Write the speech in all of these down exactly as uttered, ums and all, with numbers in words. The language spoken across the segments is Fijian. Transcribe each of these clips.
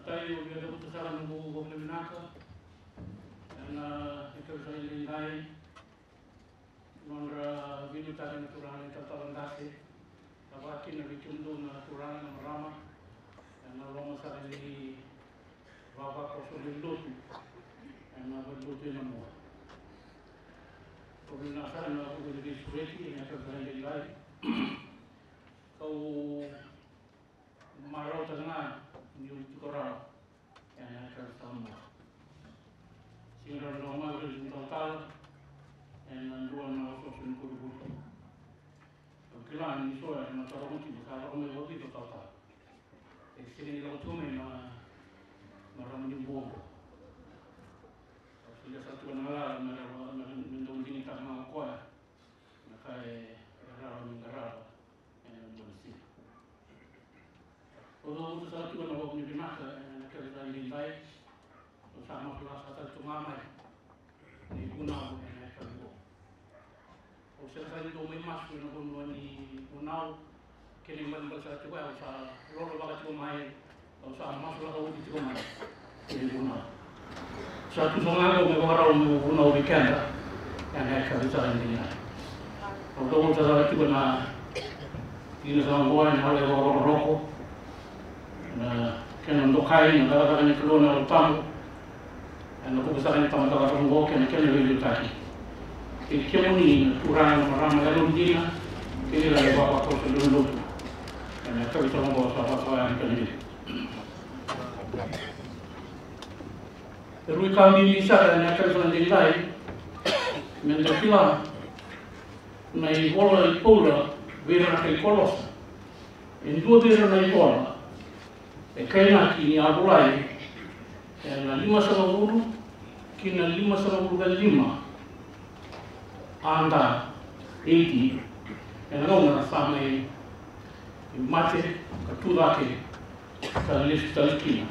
Au via cavuta sara noqu vakavinavinaka ena ikavica ni lailai, nodra veiliutaki na turaga na italatala Dase, ka vaka kina vei kemudou na turaga na marama ena loma sara ni vavakoso ni lotu ena valelotu e Namua. Au vakavinavinaka sara ena vuku ni veisureti ena ikavica ni lailai. Kau marau tale ga niu tiko rawa ena yakavi sa mua. Sega ni rawa ni lako mai o iratou na italatala ena dua na osooso ni koronivuli. Au kila ni so era na taroga tiko, sa lako mai vakavica o talatala. E sega ni lako tiko mai na, na marama ni bua oqo. Au solia sara tiko na galala me rawa, me, me dau digitaka ga o koya na ka e rawa ni qarava ena dua na siga. Au cavuta sara tiko na vakavinavinaka ena ikavica ni lailai. Au sa masulaka sara tale tu ga mai na ivunau ena yakavi oqo. Au sega sara ni dau mai masu ena vanua ni vunau. Kena ibalebale sara tiko ya, au sa lolovaka tiko mai, au sa masulaka oti tiko mai. Kena ivunau. Sa tu sara ga qo me vakarau meu vunau vei keda ena yakavi sara ni lailai. Au cavuta sara tiko na tikina sara qo ena yalo e vakarokoroko, na kena dokai na cakacaka ni Kalou na Yalo Tabu ena vuku sara ni tabacakacaka oqo kei na kena veiliutaki. Kei kemuni na turaga na marama yalodina, kei ira na ivavakoso lewe ni lotu ena ikavica oqo sa vakasawaya na kena dina. E rui ka bibi sara ena ikavica ni lailai meda kila na ivola i Paula vei ira na kai Kolosa. E dua vei ira na ivola e kainaki ni a volai ena limasagavulu ki na limasagavulu ka lima A D, A D, ena gauna era sa mai mate ka tu cake ka lesu tale kina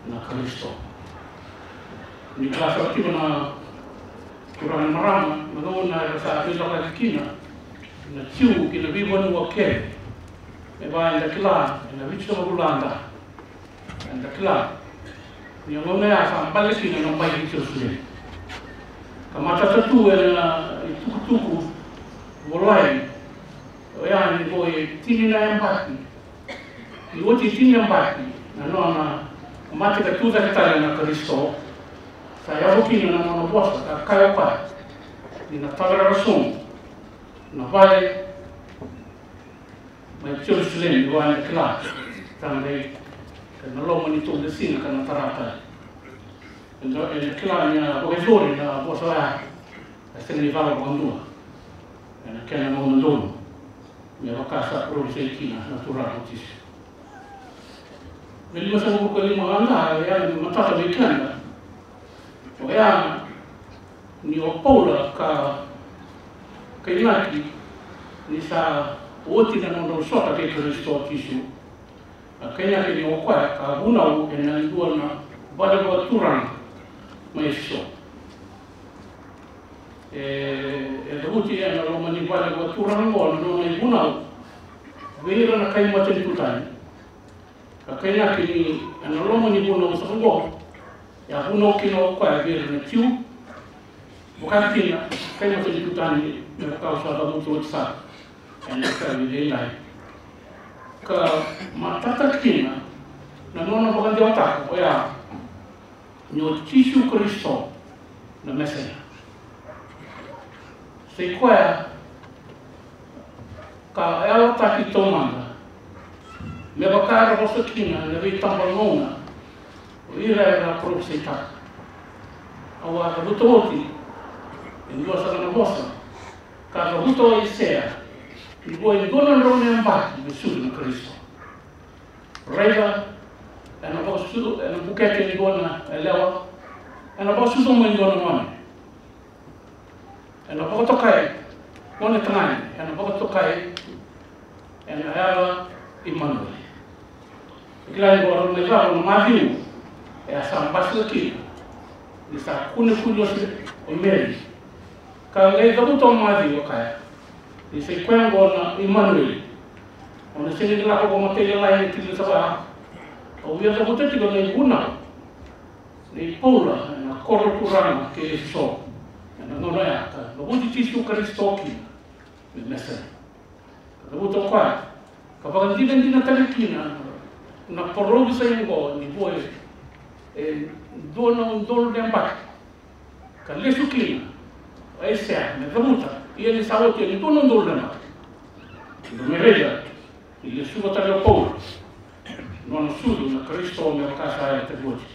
na Karisito. Ni ka sa tiko na turaga na marama, na gauna era sa veilakoyaki kina na Jiu ki na veivanua kece, me vaka eda kila ena vitusagavulu A D, eda kila ni gauna ya sa bale kina na bai i Jerusalemi. Ka matata tu ena itukutuku volai oya ni vo e tini na yabaki, ni oti tini na yabaki na nona mate ka tu cake tale na Karisito, sa yaco kina na nona vosa ka kaya o koya ni na tavarara sobu na vale mai Jerusalemi, vua eda kila, sa qai ena loma ni tolu na siga ka na tara tale. Eda, eda kila ni a vakayacori na vosa oya, e sega ni cala vakadua ena kena gauna donu, me vaka sa parofisai kina na Turaga o Jisu. Na limasagavulu ka lima A D, e yaga ni matata vei keda oya ni o Paula ka kainaki ni sa oti na nodrau sota kei Karisito Jisu. A kainaki ni o koya ka vunau ena dua na vale vakaturaga mai Efeso. E, e cavuti ena loma ni vale vakaturaga oqo na nona ivunau vei ira na kai matanitu tani. Ka kainaki ni ena loma ni vunau saka oqo, e a vunau kina o koya vei ira na Jiu, vaka kina kai matanitu tani, me vaka au sa cavuta oti sara ena ikavi lailai. Ka matata kina na nona vakadewataka oya ni o Jisu Karisito na Mesaia. Sa i koya ka yalataki taumada me vaka era vosa kina na veitabagauna o ira era parofisaitaka. Au a cavuta oti e dua sara na vosa ka cavuta o Aisea, ni vo e dua na drau na yabaki me sucu na Karisito. Raica, ena vakasucu, ena bukete e dua na yalewa, ena vakasucu mai e dua na gone. Ena vakatokai, gone tagane, ena vakatokai ena yaca Imanueli. Kila ni vakarau mai cava na Maciu, e a sa basika kina ni sa kune kuli oti o Meri. Ka qai cavuta o Maciu ka kaya, ni sa i koya oqo na Imanueli. O na sega ni lako vakamatailalai ena tiki ni cava, Au via cavuta tiko na ivunau nei Paula ena koro turaga kei Efeso ena gauna ya ka cavuti Jisu Karisito kina me Mesaia. Ka cavuta o koya ka vakadinadinataka kina na parofisai oqo ni vo e dua na udolu na yabaki ka lesu kina o Aisea me cavuta, ia ni sa oti e dua na udolu na yabaki. Dou mai raica ni lesuva tale o Paula nona sucu na Karisito me vaka sa yalataki oti,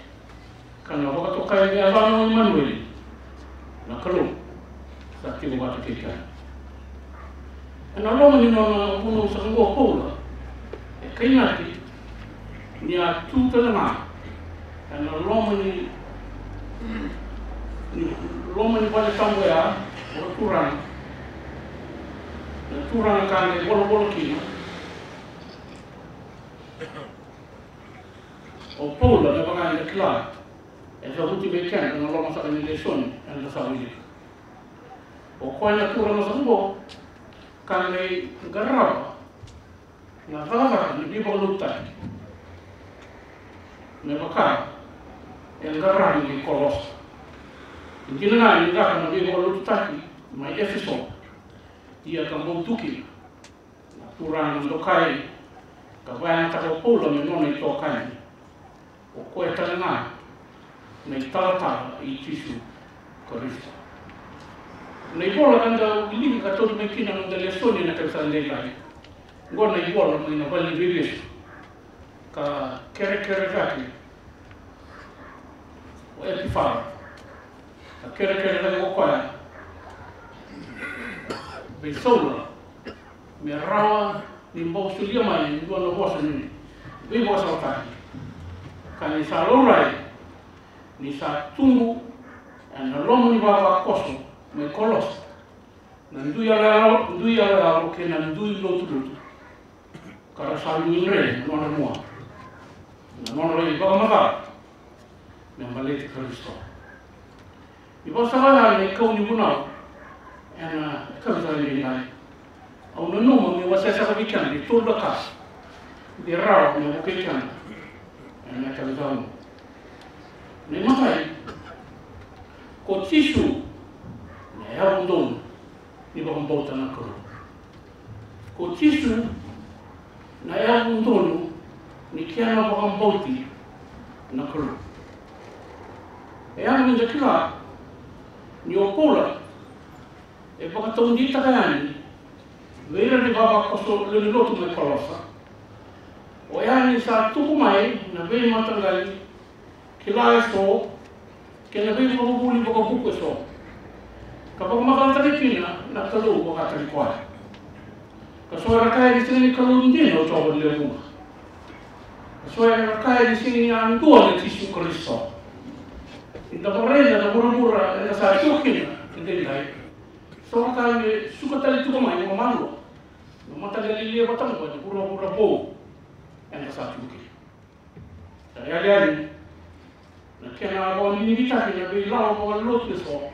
ka na vakatokai me yacana o Imanueli, na Kalou sa tiko vata kei keda. Ena loma ni nona vunau saka oqo o Paula e kainaki ni a tu tale ga ena loma ni, ni loma ni vale tabu oya vakaturaga, na turaga ka qai volavola kina. O Paula, me vaka eda kila, e cavuti vei keda na loma saka ni lesoni eda sa wilika. O koya na turaga saka oqo ka qai qarava na cakacaka ni veivakalotutaki me vaka e qarava mai Kolosa. E dina ga ni caka na veivakalotutaki mai Efeso, ia ka bau tu kina na turaga dokai ka vakayagataka o Paula me nona itokani. O koya tale ga na italatala i Jisu Karisito. Na ivola ka da wilika ka tauri mai kina na noda lesoni ena yakavi sa daidai. Oqo na ivola mai na vale ni veivesu ka kerekere cake o Epifara. Ka kerekere cake o koya vei Saula me rawa ni bau solia mai e dua na vosa ni veivakasalataki. Ka ni sa laurai ni sa tubu ena loma ni vavakoso mai Kolosa na dui yaloyalo, dui yaloyalo kei na dui lotulotu, ka ra sa dui dre na nodra mua, na nodra lai vakamacala me baleti Karisito. Ni vakasala ya na ikau ni vunau ena yakavi sa daidai. Au nanuma meu wasea saka vei keda e tolu na ka de rawa me vukei keda ena yakavi sa oqo. Na imatai, ko Jisu na yavu donu ni vakabauta na Kalou. Ko Jisu na yavu donu ni kena vakabauti na Kalou. E yaga ni da kila ni o Paula e vakataudeitaka yani vei ira na ivavakoso lewe ni lotu mai Kolosa, oya ni sa tubu mai na veimataqali kila eso kei na veivakavuvuli vakavuku eso, ka vakamacalataki kina na Kalou vakataki koya. Ka so era kaya ni sega ni Kalou dina o Jiova ni lewe vuqa. Ka so era kaya ni sega ni yadua na Jisu Karisito. Ni da vakaraica na vuravura eda sa tu kina edaidai, so ka me suka tale tiko mai na mamalu, na mataqali lia vata oqo ni vuravura vou eda sa tu kina. Sa yali yani na kena vakaninitaki na veilawa vakalotu eso,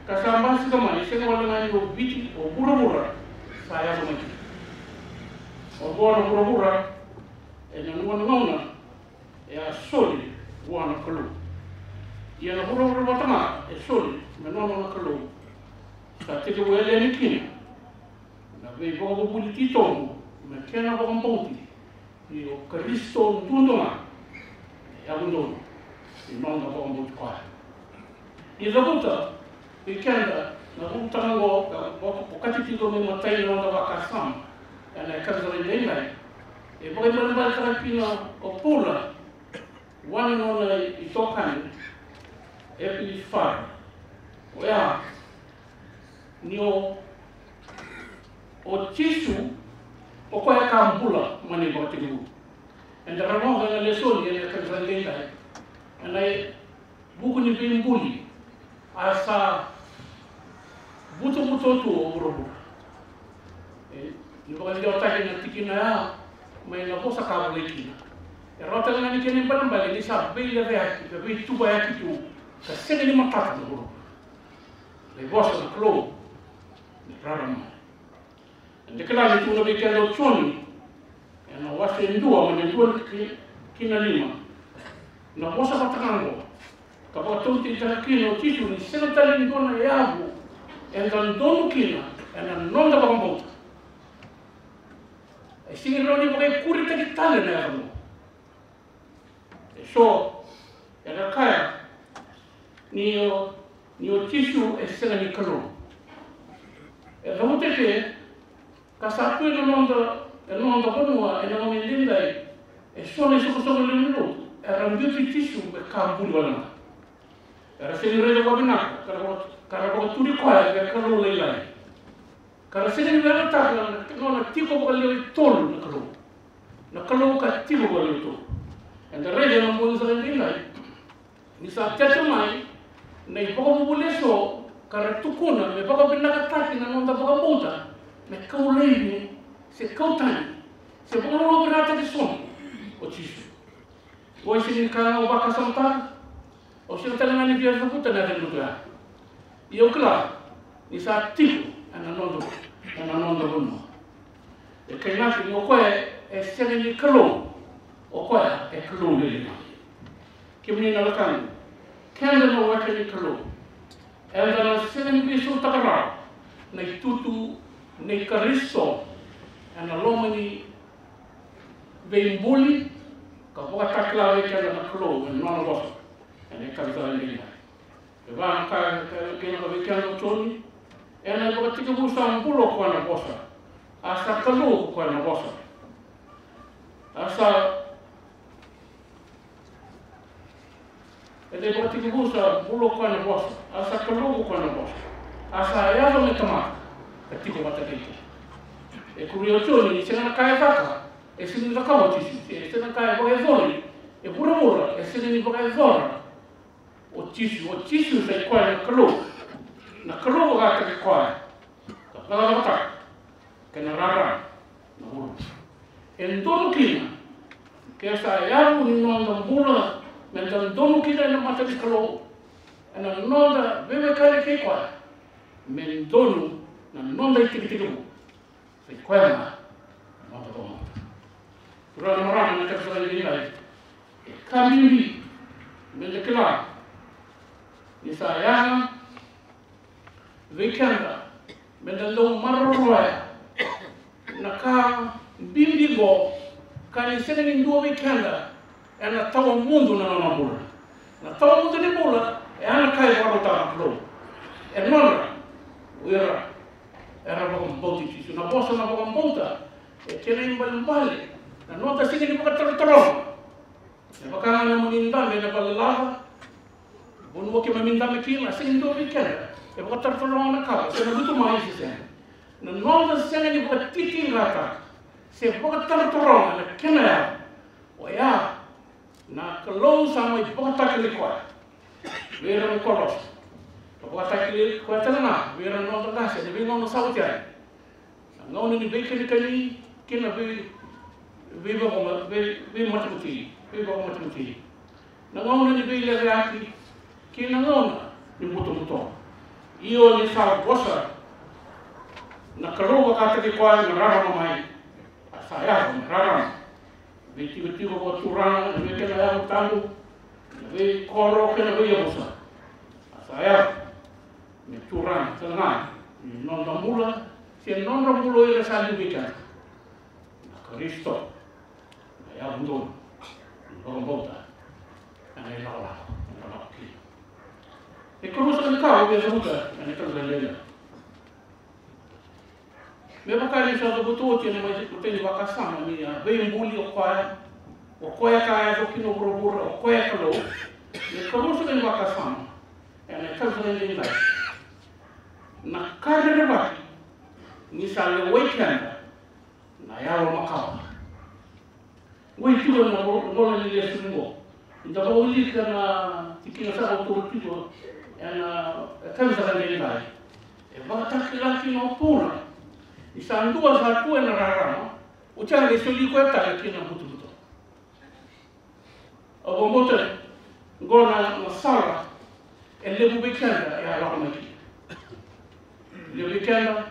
ka sa basika mai sega wale ga ni o Viti, o vuravura sa yaco mai kina. Oqo na vuravura ena dua na gauna e a soli vua na Kalou. Ia na vuravura vata ga e soli me nona na Kalou, sa tekivu yali yani kina na veivakavuvuli titobu na kena vakabauti ni o Karisito duadua ga e yavu donu ni noda vakabauti koya. Ni cavuta vei keda na ulutaga oqo ka vaka, okati tiko me matai ni noda vakasama ena yakavi sa daidai, e vakaibalebaletaka kina o Paula vua na nona itokani Epifara, oya ni o, o Jisu o koya ka bula mai na ivakatekivu. Eda rogoca ena lesoni ena yakavi sa daidai ena vuku ni veibuli a sa butabuta tu o vuravura. E, ni vakadewataki na tikina ya mai na vosa ka volai kina, e rawa tale ga ni kena ibalebale ni sa veilecayaki ka veituvayaki tu ka sega ni matata na vuravura. Na ivosa na Kalou ni rarama. Eda kila ni tukuna vei keda o Joni ena wase e dua mai na dua ki, ki na lima. Na vosa vata ga oqo ka vakataudeitaka kina o Jisu ni sega tale ni dua na yavu eda donu kina ena noda vakabauta. E sega ni rawa ni vakaikuritaki tale na yavu oqo. E so era kaya ni o, ni o Jisu e sega ni Kalou. E cavuta eke ka sa tu ena noda, ena noda vanua ena gauna edaidai e so na isoqosoqo lewe ni lotu era biuti Jisu me ka buli wale ga. Era sega ni raica vakavinaka ka ra vaka-, ka ra vakaturi koya me kalou lailai. Ka ra sega ni veiyalataka na nona tiko vakalewe tolu na Kalou. Na Kalou ka tiko vakalewe tolu. Eda raica ena bogi saka edaidai ni sa tete mai na ivakavuvuli eso ka ra tukuna me vakavinakataki na noda vakabauta, me kau laivi se kau tani se vakalolovirataki sobu o Jisu. Oi, sega ni ka ga au vakasamataka. Au sega tale ga ni via cavuta na yaca ni lotu ya. Ia au kila ni sa tiko ena noda, ena noda vanua. E kainaki ni o koya e sega ni Kalou, o koya e Kalou lelevu. Kemuni na wekaqu, keda na weka ni Kalou, eda na sega ni veisautaka rawa na itutu nei Karisito ena loma ni veibuli ka vakatakila vei keda na Kalou ena nona vosa ena ikavica edaidai. E vaka na ka e kaya vei keda o Joni, ena ivakatekivu sa bula o koya na vosa, a sa Kalou ko koya na vosa. A sa, ena ivakatekivu sa bula o koya na vosa, a sa Kalou ko koya na vosa, a sa yaco me tamata ka tiko vata kei keda. E kuria o Joni ni sega na ka e caka e sega ni cakava o Jisu, e sega na ka e vakayacori e vuravura e sega ni vakayacora o Jisu. O Jisu sa i koya na Kalou, na Kalou vakataki koya ka cakacakataka kei na rarama na vuravura. E donu kina, ke sa yavu ni noda bula me da donu kina ena mata ni Kalou, ena noda veiwekani kei koya, me donu na noda itekitekivu. Sa i koya ga na noda vakabauta. Turaga na marama, na ka sa edaidai, e ka bibi me da kila ni sa yaga vei keda me da dau maroroya na ka bibi qo, ka ni sega ni dua vei keda ena tawa mudu na nona bula. Na tawa mudu ni bula e a na ka e vakarautaka na Kalou. E nodra o ira era vakabauti Jisu. Na vosa na vakabauta e kena ibalebale na noda sega ni vakatarotaroga. Me vaka ga na nomuni dabe ena vale lava, vanua keimami dabe kina, sega ni dua vei keda e vakatarotaroga na ka se na lutu mai se sega. Na noda sega ni vakatitiqataka se vakatarotaroga na kena yawa, oya na Kalou sa mai vakatakilai koya vei ira na kolosi, ka vakatakilai koya tale ga vei ira na noda qase ena veigauna sa oti yani. Na gauna ni veikanikani kei na vei, veivakama-, vei, veimatamati, veivakamatamati. Na gauna ni veileveyaki kei na gauna ni butobuto. Io, ni sa vosa na Kalou vakataki koya na rarama mai, a sa yaco me rarama. Veitikotiko vakaturaga, na vei kena yavu tabu, na veikoro kei na veiyavusa, a sa yavu me turaga tale ga ni nodra bula se nodra bula o ira sa liu vei keda. Na Karisito na yavu donu ni vakabauta ena ilakolako eda lako kina. E karusa na ka au via cavuta ena kena lailai. Me vaka ni sa cavuta oti ena mai, imatai ni vakasama ni a veibuli o koya, o koya ka yaco kina o vuravura, o koya Kalou. Me karusa na vakasama ena ikavica edaidai, na ka rerevaki ni sa lewai keda na yalo makawa. Oi, tiko na vo-, vola ni lesu qo. Eda vakawilika na tikina sa vakatoro tiko ena, e, ikavica edaidai. E vakatakila kina o Paula ni sa dua sa tu ena rarama, oti ya qai soli koya tale ki na butobuto. Au vakabauta qo na, na sala e levu vei keda e a lako mai kina. Levu vei keda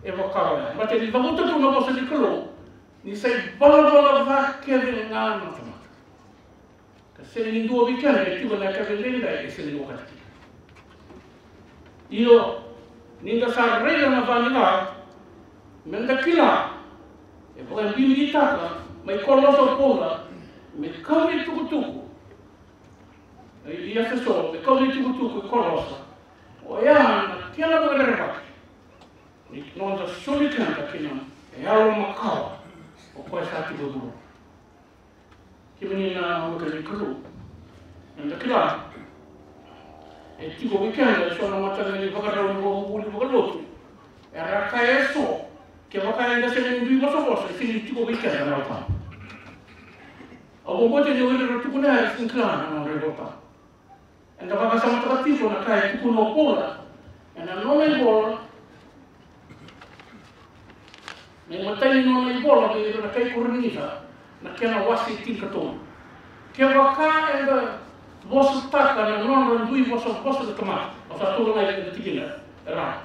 e vaka oya. Baleta ni cavuta tu na vosa ni Kalou ni sa ivalavala ca kece ga na tamata. Sega ni dua vei keda e tiko na yakavi edaidai e sega ni wakati kina. Io, ni da sa raica na ca ni ca, me da kila, e vakabibitaka mai Kolosa o Paula me kau na itukutuku i Efeso, me kau na itukutuku i Kolosa, oya na kena vakarerevaki ni noda soli keda kina e yalo makawa o koya sa tiko e vuravura. Kemuni na weka ni Kalou, eda kila e tiko vei keda e so na mataqali vakarau ni vakavuvuli vakalotu era kaya e so, kevaka eda sega ni dui vosavosa e sega ni tiko vei keda na Yalo Tabu. Au vakabauta ni o ira era tukuna ya era sega ni kila na nodra iVolatabu. Eda vakasamataka tiko na ka e tukuna o Paula ena nona ivola, na imatai ni nona ivola vei ira na kai Korinica, na kena wase tinikatolu. Kevaka eda vosataka na nodra dui vosavosa na tamata, au sa tukuna ena tikina e ra.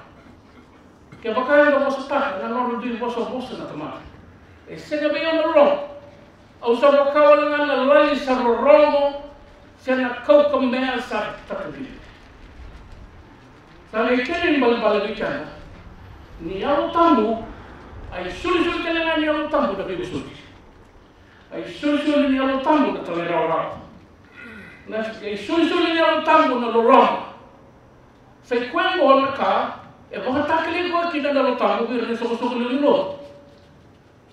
Kevaka eda vosataka na nodra dui vosavosa na tamata, e sega vei au na loloma. Au sa vaka wale ga na lali sa rorogo se na kaukamea sa tatavi. Sa qai kena ibalebale vei keda ni Yalo Tabu, a isolisoli tale ga ni Yalo Tabu na veivosoti. A isolisoli ni Yalo Tabu na talairawarawa. Na isolisoli ni Yalo Tabu na loloma. Sa i koya oqo na ka e vakatakilai koya kina na Yalo Tabu vei ira na isoqosoqo lewe ni lotu.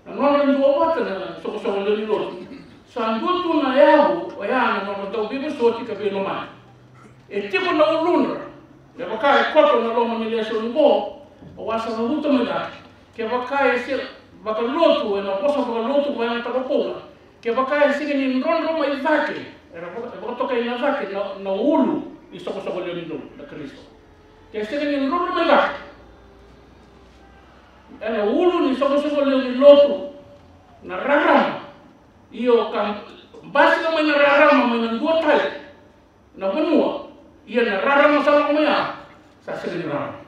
Na nodra duavata na isoqosoqo lewe ni lotu, sa dua tu na yavu, oya na nodra dau veivosoti ka veilomani. E tiko na uludra, me vaka e koto na loma ni lesoni oqo, au a sa cavuta mai cake. Kevaka e se vakalotu ena vosa vakalotu vakayagataka o Paula, kevaka e sega ni drodro mai cake, era vaka- e vakatokai na cake na, na ulu ni soqosoqo lewe ni lotu na Karisito. Ke sega ni drodro mai cake ena ulu ni soqosoqo lewe ni lotu na rarama, io ka basika mai na rarama mai na dua tale na vanua, ia na rarama sa lako mai ya sa sega ni rarama.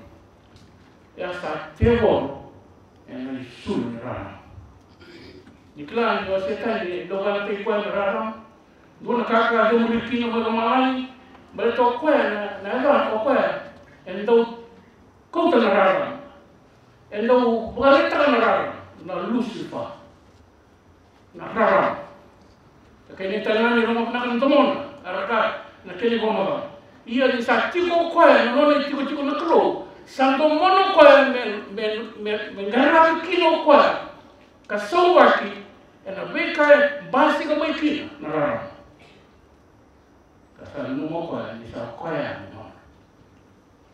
Ya sa tevoro ena isulu ni rarama. Ni kila ni o Setani e dau vakayagataki koya na rarama. Dua na ka ka cemuri kina mai lomalagi, baleta o koya na, na yacana o koya e dau kauta na rarama, e dau vakaraitaka na rarama, na Lusifa. Na rarama. Ka kena italanoa ni rogo vinaka na domona, a raka na kena ivakamacala. Ia ni sa tiko o koya na nona itikotiko na Kalou, sa domona o koya me, me, me, me qaravi kina o koya ka sauvaki ena veika e basika mai kina na rarama. Ka sa nanuma o koya ni sa koya na nona.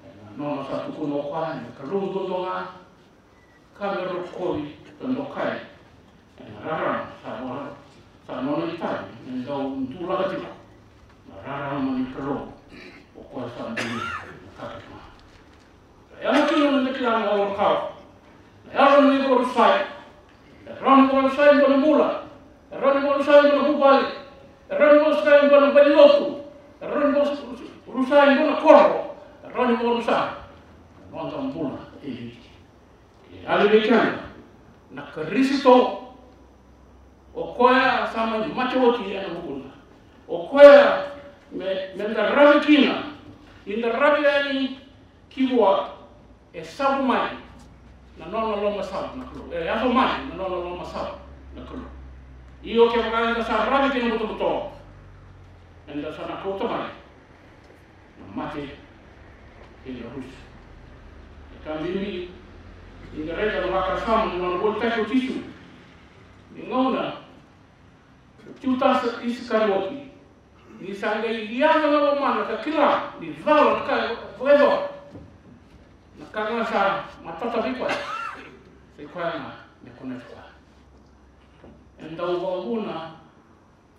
Ena nona sa tukuna o koya ni Kalou duadua ga ka me rokovi ka dokai. Ena rarama sa nona, sa nona itavi me dau dulaka tiko na rarama ni Kalou. O koya sa buli na ka kece ga. Ka yaco kina na kila na yalo makawa, na yalo ni veivakarusai. E rawa ni vakarusai e dua na bula. E rawa ni vakarusai e dua na vuvale. E rawa ni vakarusai e dua na valenilotu. E rawa ni vakarusai e dua na koro. E rawa ni vakarusai na noda bula e Viti. E yali vei keda na Karisito, o koya sa mai mate oti ena vukuna. O koya me, me da ravi kina, ni da ravi yani ki vua, e savu mai na nona lomasavu na Kalou. E yaco mai na nona lomasavu na Kalou. Io, kevaka eda sa ravi kina butobuto, eda sa na kauta mai na mate kei na rusa. E ka bibi ni da raica na vakasama ni nona volitaki o Jisu. Ni gauna o Jutasa Isikarioti ni sa qai yaco na lomana ka kila ni cala na ka e vakayacora, na ka ga sa matata vei koya, sa i koya ga me kuneti koya. E dau vakavuna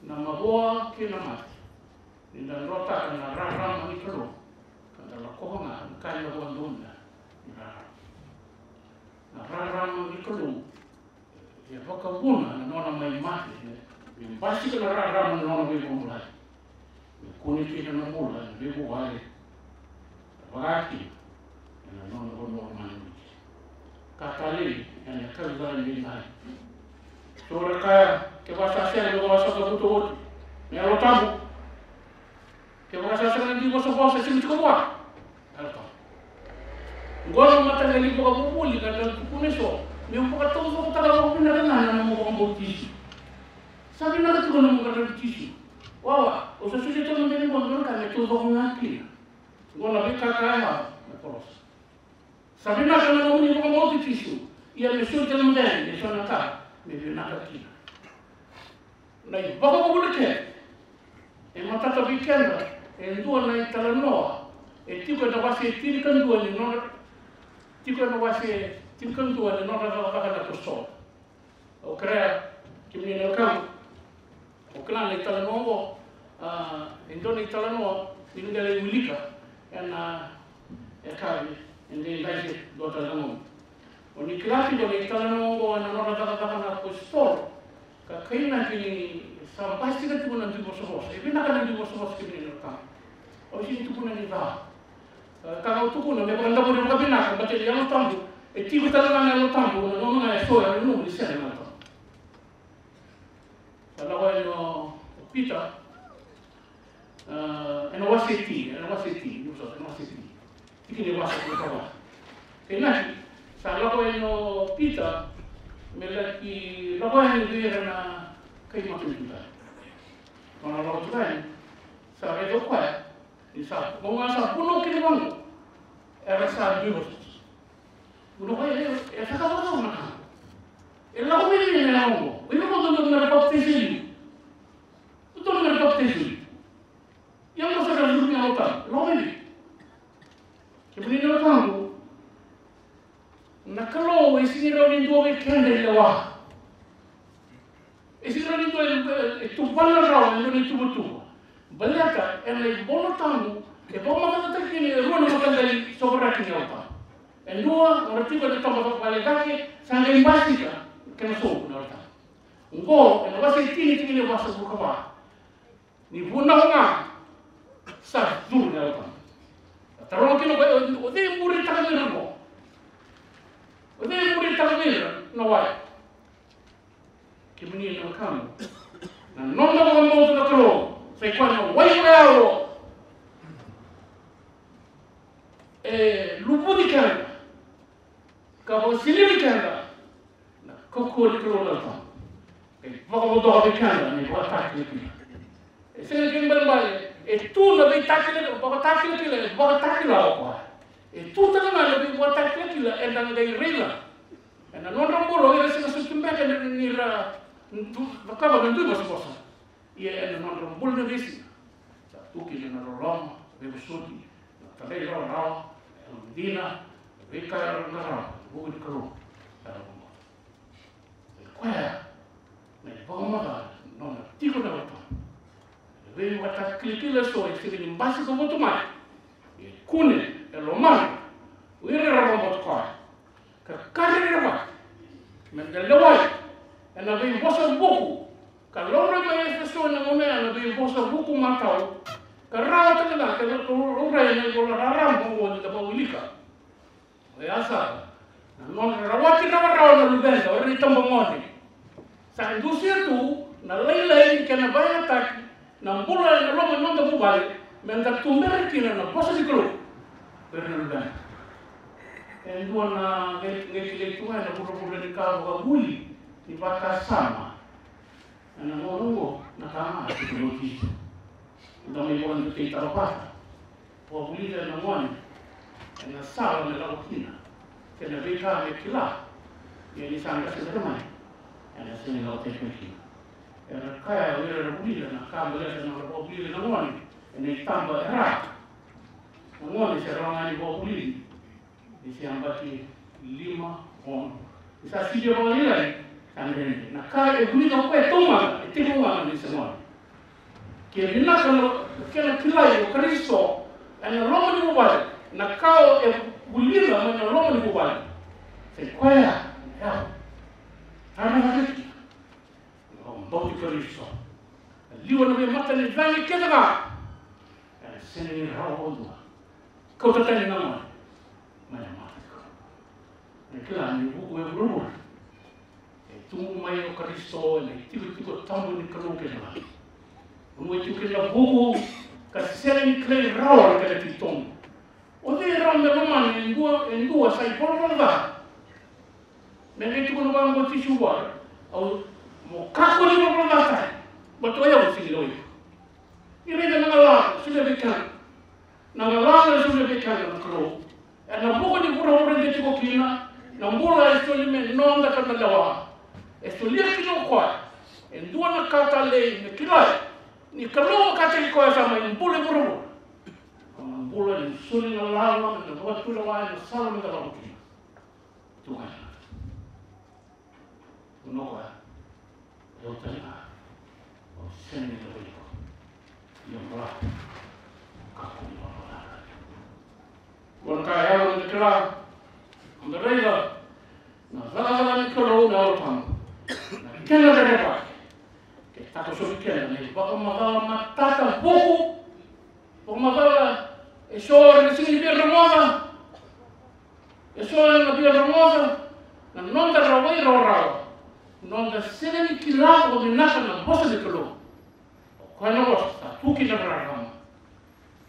na mavoa kei na mate ni da drotaka na rarama ni Kalou, ka da lakova ga na ka e na vakadonui na rarama. Na rarama ni Kalou e vakavuna na nona mai mate me basika na rarama na nona veivakabulai, me kune kina na bula ena veivuvale, e vaka kina ena nona vanua lomani. Ka talei ena yakavi cala edaidai. So era kaya, kevaka sa sega me vakasaqavuta oti na Yalo Tabu, Kevaka sa sega na dui vosavosa, e sega ni tiko vua. Oqo na mataqali vakavuvuli ka dau tukuna eso, meu vakataucokotaka vakavinaka ga na nomu vakabauti Jisu. Sa vinaka tiko na nomu qaravi Jisu. Wawa, au sa solia tiko na bene qo, dua na ka me taucoko ga kina. Oqo na veika ka yaco me polosa. Sa vinaka na nomuni vakabauti Jisu, ia me soli tale mada yani eso na ka me vinaka kina. Na ivakavuvuli kece e matata vei keda e dua na italanoa e tiko ena wase tinikadua ni nodra, tiko ena wase tinikadua ni Nodra Cakacaka na Apositolo. Au kerea kemuni na wekaqu, o kila na italanoa oqo, a, e dua na italanoa ni qai lai wilika ena, e, yakavi edaidai se dua tale na gauna. O ni kila tiko na italanoa oqo ena Nodra Cakacaka na Apositolo, ka kainaki ni sa basika tiko na dui vosavosa. E vinaka na dui vosavosa, kemuni na wekaqu. Au sega ni tukuna ni ca. Ka au tukuna me vakadavori vakavinaka, baleta ni Yalo Tabu, e tiko tale ga na Yalo Tabu, na gauna ga eso era nanuma ni sega na Yalo Tabu. Sa lako yani o Pita, a, ena wase tini, ena wase tini, ena wase tini. Tiki ni wase tini ka va. Kainaki, sa lako yani o Pita me laki lako yani vei ira na kai mata ni Juta. Nona lako tu yani, sa raica o koya ni sa, o koya sa vunau kina vaqo, era sa dui vosavosa. Vunau koya e, e cakava cava na ka? E lako mai vei na yago oqo. O ira vaqo dodonu mera papitaiso i liu. Dodonu mera papitaiso i liu. Ia qo sa ra curu mai na Yalo Tabu. E lako mai vei? Kemuni na wekaqu, na Kalou e sega ni rawa ni dua vei keda e lewa. E sega ni rawa ni dua e, e tuvana rawa e dua na ituvatuva. Baleta ena iVola Tabu e vakamatatataki kina e rua na mataqali sovaraki ni Yalo Tabu. E dua, era tiko ena tabana vakavale cake, sa qai basika kena sovu na Yalo Tabu. Oqo ena wase tini, tikina e vasagavulu ka va. Ni vunau ga sa curu na Yalo Tabu. Taroga kina o koya, o cei e muritaka vei ira oqo? O cei e muritaka vei ira na wai? Kemuni na wekaqu, na noda vakabauta na Kalou sa i koya na wai vakayalo. E luvuci keda ka vakasinaiti keda na kaukauwa ni Kalou na Yalo Tabu. E vakavodoka vei keda na ivakatakilakila. E sega ni kena ibalebale, e tu na veitakilakilawa, vakatakilakila, e vakatakila o koya. E tu tale ga na veivakatakilakila eda qai raica ena nodra bula o ira sega soti beka ni ra cakava na dui vosavosa. Ia ena nodra bula na veisiga sa tu kina na loloma, veivosoti, na talairawarawa, na yalodina, na veika era qarava ena vuku ni Kalou era vakabauta. O koya na ivakamacala ni nona tiko na Yalo Tabu. Na veivakatakilakila eso e sega ni basika votu mai, e kune, e lomana o ira era vakabauta koya. Ka ka rerevaki meda lewai ena veivosa vuku ka laurai mai Efeso ena gauna ya, na veivosa vuku matau, ka rawa tale ga ke laurai ena ivola raraba oqo ni da vakawilika. Oya sara na nodra rawati rawarawa na luveda, o ira na itabagone. Sa dusia tu na lailai ni kena vakayagataki na bula ena loma ni noda vuvale, meda tubera kina na vosa ni Kalou. O ira na luveda. E dua na qai, qai kilai tu ga ena vuravura ni ka vakavuli ni vakasama. Ena gauna oqo na ka ga e tiko na oti. Da mai vakadutei tale vata. Vakavulica na gone ena sala me lako kina, kei na veika me kila. Ia ni sa qase cake mai, ena sega ni lako tale kina. Era kaya o ira era vulica na ka baleta na nodra vakavulica na gone ena itaba e ra. Na gone se rawa ga ni vakavulici ni se yabaki lima, ono. Ni sa sivia vakalailai, sa dredre. Na ka e vulica o koya e taumada, e tiko ga ni se gone. Ke vinaka na kena kilai o Karisito ena loma ni vuvale, na ka e vulica mai na loma ni vuvale, sa i koya na yavu. Sa na vakaiki na vakabauti Karisito. Na liwa na veimata ni cagi kece ga, ena sega ni rawa vakadua. Kauta tani na gone mai na mata ni Kalou. Na kila ni vuku e vuravura. E tubu mai o Karisito ena itikotiko tabu ni Kalou kei na lami. Vanua e tiko kina na vuku, ka sega ni kilai rawa na kena titobu. O cei rawa me lomana e dua, e dua sa ivalavala ca? Me qai tukuna vaqo o Jisu vua, au, mo kakua ni valavala ca tale, baleta o yau sega ni lewai iko. Ni raica na galala e solia vei keda, na galala e solia vei keda na Kalou ena vuku ni vuravura eda tiko kina. Na bula e soli me noda ka na lewa, e solia kina o koya e dua na ka talei me kilai ni Kalou vakataki koya sa mai bula e vuravura. Na bula ni soli na lala me da vakatulewa ena sala me da lako kina. Tukuna. Tukuna o koya, o tani ga, o sega ni lewai iko. Ia mo lako, kakua ni valavala ca. Qo na ka e yaga me da kila, me da raica na cakacaka ni Kalou na Yalo Tabu, na kena rerevaki. Ke takosovi keda na ivakamacala matata vuku, vakamacala eso era na sega ni via rogoca, eso era na via rogoca, na noda rawai rawarawa, noda sega ni kila vakavinaka na vosa ni Kalou. O koya na vosa sa tu kina rarama.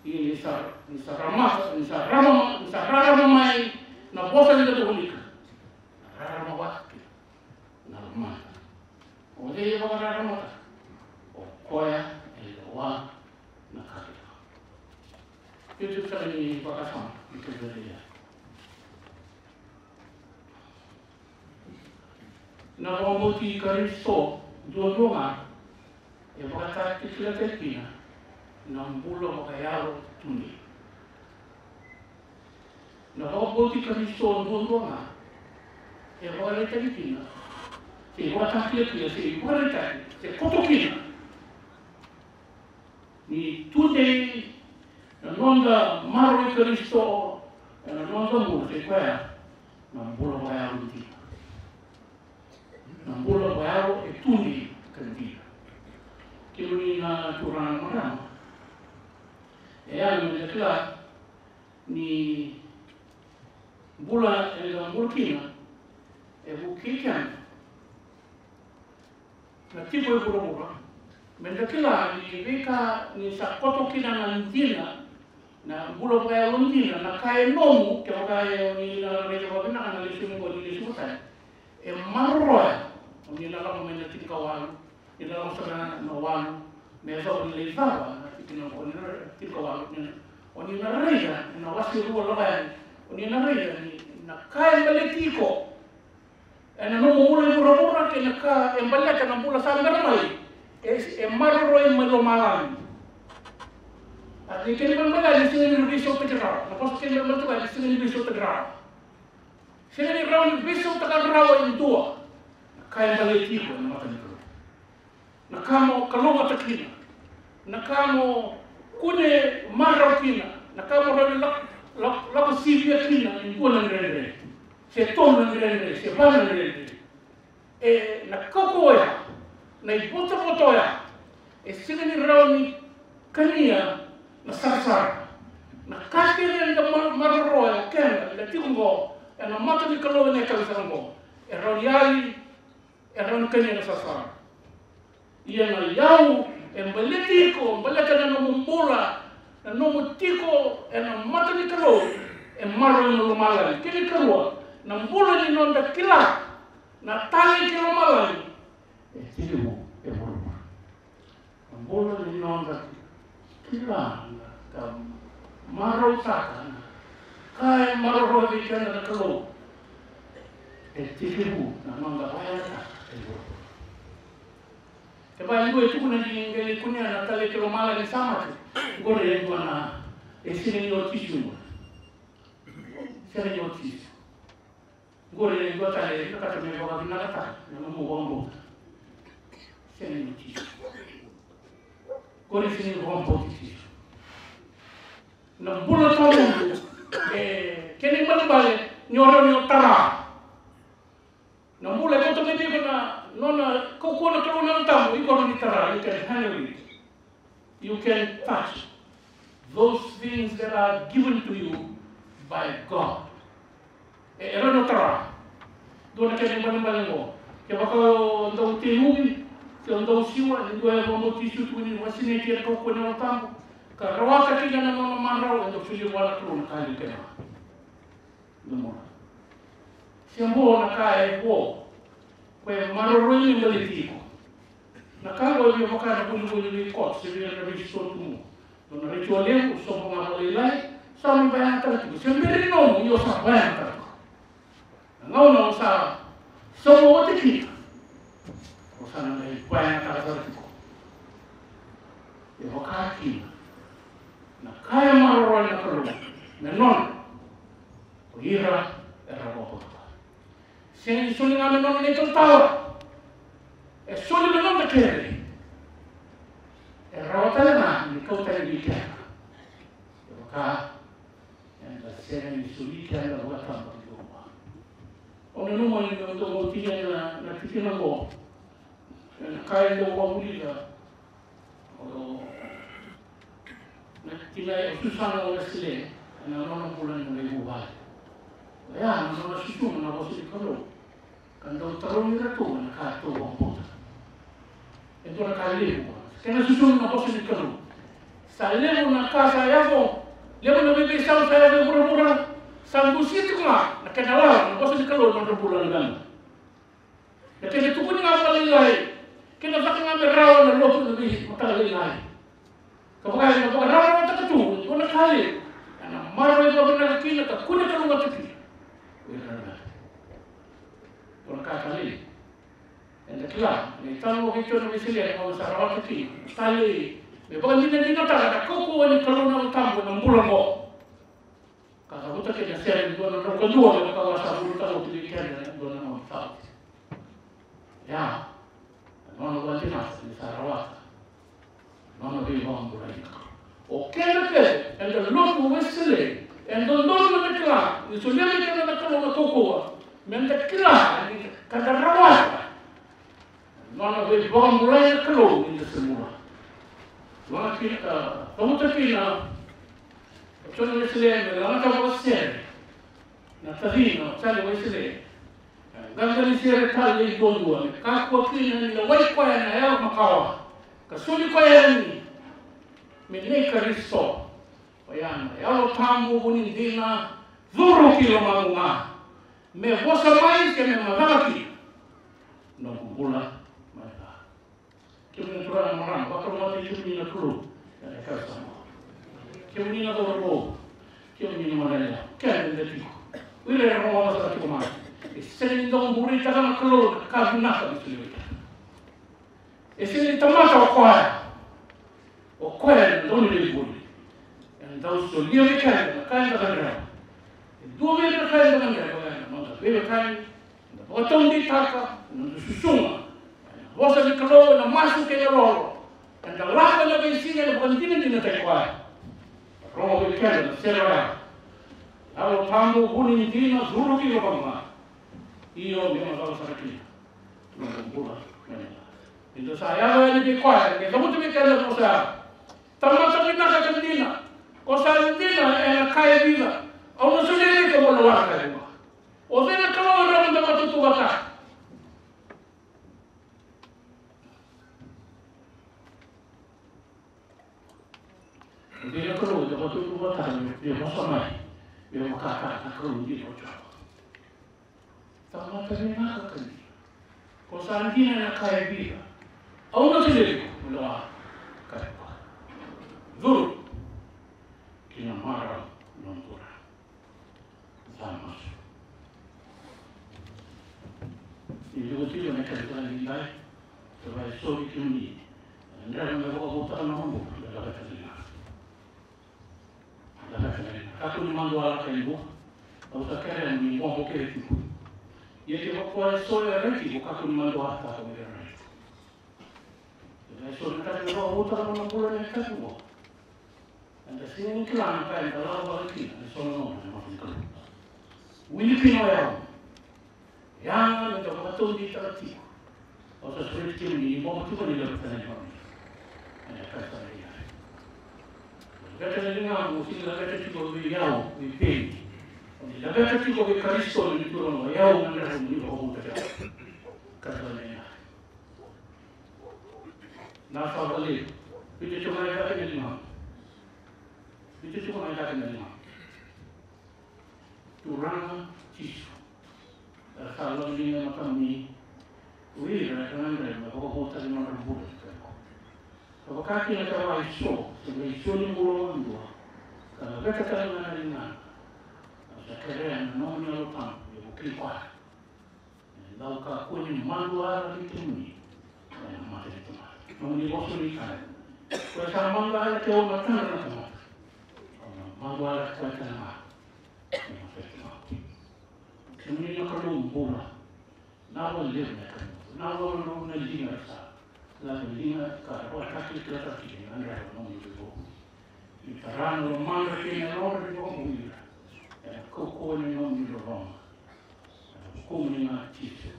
Ia ni sa, ni sa rarama, ni sa rarama, ni sa rarama mai na vosa ni Kalou, na rarama vata kina na lomana. O cei e vakararamataka? O koya e lewa na ka kece. Io, io, sara ni vakasama ni kena lewa. Na vakabauti Karisito duadua ga e vakatakilakilataki kina na bula vakayalo tudei. Na vakabauti Karisito duadua ga e vakaraitaki kina, se vakatakilakilataki, se vakaraitaki, se koto kina ni tudei na noda maroroi Karisito ena noda bula, se koya na bula vakayalo dina. Na bula vakayalo e tudei ka dina. Kemuni na turaga na marama, e yaga me da kila ni bula eda bula kina e vukei keda na tiko e vuravura. Me da kila ni veika ni sa koto kina na dina, na bula vakayalo dina, na ka e nomu, kevaka o ni na raica vakavinaka na lesoni qo ni lesu vata, e maroroya o ni na lako mai na tinikawalu, ni na lako sara na walu, me yacova ni lai cava na tikina qo, ni na tinikawalu, ni na, o ni na raica ena wase rua lako yani, o ni na raica ni na ka e baleti iko ena nomu bula e vuravura kei na ka e baleta na bula sa bera mai, e, e maroroi mai lomalagi. A ni kena ibalebale ni sega ni veisautaki rawa. Na vosa kena ibalebale toka ni sega ni veisautaki rawa. Sega ni rawa ni veisautaka rawa e dua na ka e baleti iko ena mata ni Kalou. Na ka mo kalougata kina, na ka mo kune marau kina, na ka mo rawa ni lako, lako, lako sivia kina e dua na dredre, se tolu na dredre, se va na dredre. E na kaukaua oya, na ivotavota oya, e sega ni rawa ni kania na sarasara. Na ka kece eda ma-, maroroya o keda eda tiko oqo ena mata ni Kalou ena yakavi sara oqo, e rawa ni yali, e rawa ni kania na sarasara. Ia na iyau e baleti iko, baleta na nomu bula, na nomu tiko ena mata ni Kalou, e maroroi na lomalagi. Kena ikarua, na bula ni noda kila na talei ki lomalagi e tekivu e vuravura. Na bula ni noda kila ka marautaka na ka e maroroi vei keda na Kalou e tekivu na noda vakayagataka e vuravura. Kevaka e dua e tukuna ni qai kunea na talei ki lomalagi sa mate, qori e dua na, e sega ni oti Jisu. Sega ni oti Jisu. Qori e dua tale e vinakata me vakavinakataka na nomu vakabauta. Sega ni oti Jisu. Qori sega ni vakabauti Jisu. Na bula tawamudu, e, kena ibalebale ni o rawa ni o tara. Na bula e koto mai vei iko na nona kaukaua na Kalou na Yalo Tabu, iko rawa ni tara, you can handle it. You can touch those things that are given to you by God. E, e rawa ni o tara. Dua na kena ibalebale qo. Kevaka o dau teimuvi, se o dau siwa, e dua e vakabauti Jisu, tukuni vakasineti ena kaukaua ni Yalo Tabu. Sa rawata kina na nona marau, e dau solia vua na Kalou na ka e levu kece ga. Domona. Se bo na ka e vo, ko e maroroi me baleti iko. Na ka qo e via vaka na volivoli vei court se vei ira na veisotu. Dua na raici levu, sobu ga vakalailai, sa mai vakayagataka tiko. Se bera ni nomu, io sa vakayagataka tiko. Na gauna o sa sauma oti kina, o sa na qai vakayagataka sara tiko. E vaka kina na ka e maroroya na Kalou me nona, ko ira era vakabauta. Sega ni soli ga me nona na italatala. E soli me noda kece. E rawa tale ga ni kauta yani vei keda. E vaka eda sega ni soli keda vakataba ki Jeova. Au nanuma ni au dau tiko ena, na tikina oqo. Ena ka e dau vakavulica o na tinai o Susana Wesley ena nona bula ni nona vuvale. Oya na nona susuga na vosa ni Kalou. Ka dau tarogi iratou ena ka ratou vakabauta. E dua na ka levu. Kena susugi na vosa ni Kalou. Sa levu na ka sa yaco, levu na veiveisau sa yaco e vuravura. Sa dusia tiko ga na kena lala na vosa ni Kalou ena nodra bula na vuna. Na kena tukuni ga vakalailai, kena caka ga me rawa na lotu ena veimataka lailai. Ka vaka ena vakarawarawataka tu e dua na ka levu, ena maroroi vakavinaka kina ka kune kalougata kina. Ena ka talei. Eda kila na italanoa kei Joni Wesele ena gauna sa rawata kina na talei me vakadinadinataka na kaukauwa ni Kalou na Yalo Tabu ena bula oqo. Ka cavuta kina na sere ni dua na drau ka dua me vaka sa vulitaka oti vei keda ena dua na gauna sa oti. Ia, na nona vakadinata ni sa rawata na nona veivakabulai. O keda kece eda lotu Wesele, e dodonu meda kila ni solia vei keda na Kalou na kaukauwa meda kila ni ka da rawata na nona veivakabulai na Kalou ni da se bula. Lagata kina, a, cavuta kina o Joni Wesele me lagata vakasere na tacina o Joni Wesele. E, qaqa ni sere talei duadua me kakua kina ni lewai koya na yalo makawa ka soli koya yani me nei Karisito. Oya na Yalo Tabu, vu ni dina, curu ki lomamu ga. Me vosa mai se me macala kina noqu bula mai ca. Kemuni na turaga na marama, vakalougatataki kemuni na Kalou ena yakavi sa oqo. Kemuni na cauravou, kemuni na marama, keda eda tiko, o ira era rogoca sara tiko mai. E sega ni dau bureitaka na Kalou na ka vinaka me solia vei keda. E sega ni tamata o koya. O koya na dauniveivuli. Ena dau solia vei keda na ka eda gadreva. E dua vei ira na ka eda gadreva, ena noda veiwekani, eda vakataudeitaka, ena noda susuga, ena vosa ni Kalou, ena masu kei na lolo. Eda lako ena veisiga ena vakadinadinataki koya. Rogo vei keda na sere oya. Yalo Tabu, vu ni dina, curu ki lomamu ga. Io, me macala sara kina noqu bula mai ca. Ni da sa yaco yani vei koya, qai cavuta vei keda na vosa ya. Tamata vinaka ka dina. Ko sa dina ena ka e vica. Au na solia vei iko mo na waraka e vuqa. O cei na Kalou e rawa ni da vakatautauvatataka? O cei na Kalou eda vakatautauvatataka me vosa mai me vakataka na Kalou dina o Jiova? Tamata vinaka ka dina. Ko sa dina ena ka e vica. Au na solia vei iko mo na waraka e vuqa. Curu ki na marau ni nomu Turaga. Sa masu. Ni iko tiko ena kena turaga ni dai. Sa vakaisori kemuni. Ena dreva me vakavotutaka na nomu bula. Ena kakua ni madua lako i vuqa. Au sa kerea mo ni bobo kece tiko. Ia kevaka e so e rai tiko, kakua ni madua lako i vuqa. Ena so na ka ni vakavotutaka na nona bula ena yakavi oqo. Eda sega ni kila na ka eda lako vata kina ena so na gauna ena mata ni Kalou. Wili kina o yau. Ia ga meda vakataudeitaka tiko. Au sa sureti kemuni ni bobo tiko ni laveta na ligamu. Ena yakavi sa rai. Laveta na ligamu, o sega ni laveta tiko vei au, vei Peni. O ni laveta tiko vei Karisito, ni Turaga, o yau na drau ni vakavotutaki au. Ka sa rai. Na sa vakalevu. Pita tiko mai vei kemuni na ligamu. Ni tu tiko mai cake na liga. Turaga Jisu, era sa lako liga na kamuni. O ira era gadreva me vakavoutaki nodra bula tiko. Ka vaka kina ka vaka eso, se qai soli bula vakadua. Ka laveta tale ga na ligana. Au sa kerea na nomuni Yalo Tabu me vukei koya. Dau kakua ni maduala ki kemuni ena mata ni tamata. Nomuni vosa ni kaya, koya sa maduala ki au na tadra na tamata, au na maduala ki koya tale ga ena mata ni tamata. Kemuni na Kalou bula, na vakalevu na Kalou, na vakalevu na liga sa lave liga ka vakatakilakilataki na dreva nomuni veivuke. Ni tara na lomadra kei na yalodra ni vakavuvuli ira ena kaukauwa ni nomuni loloma. Ena vukumuni ga Jisu.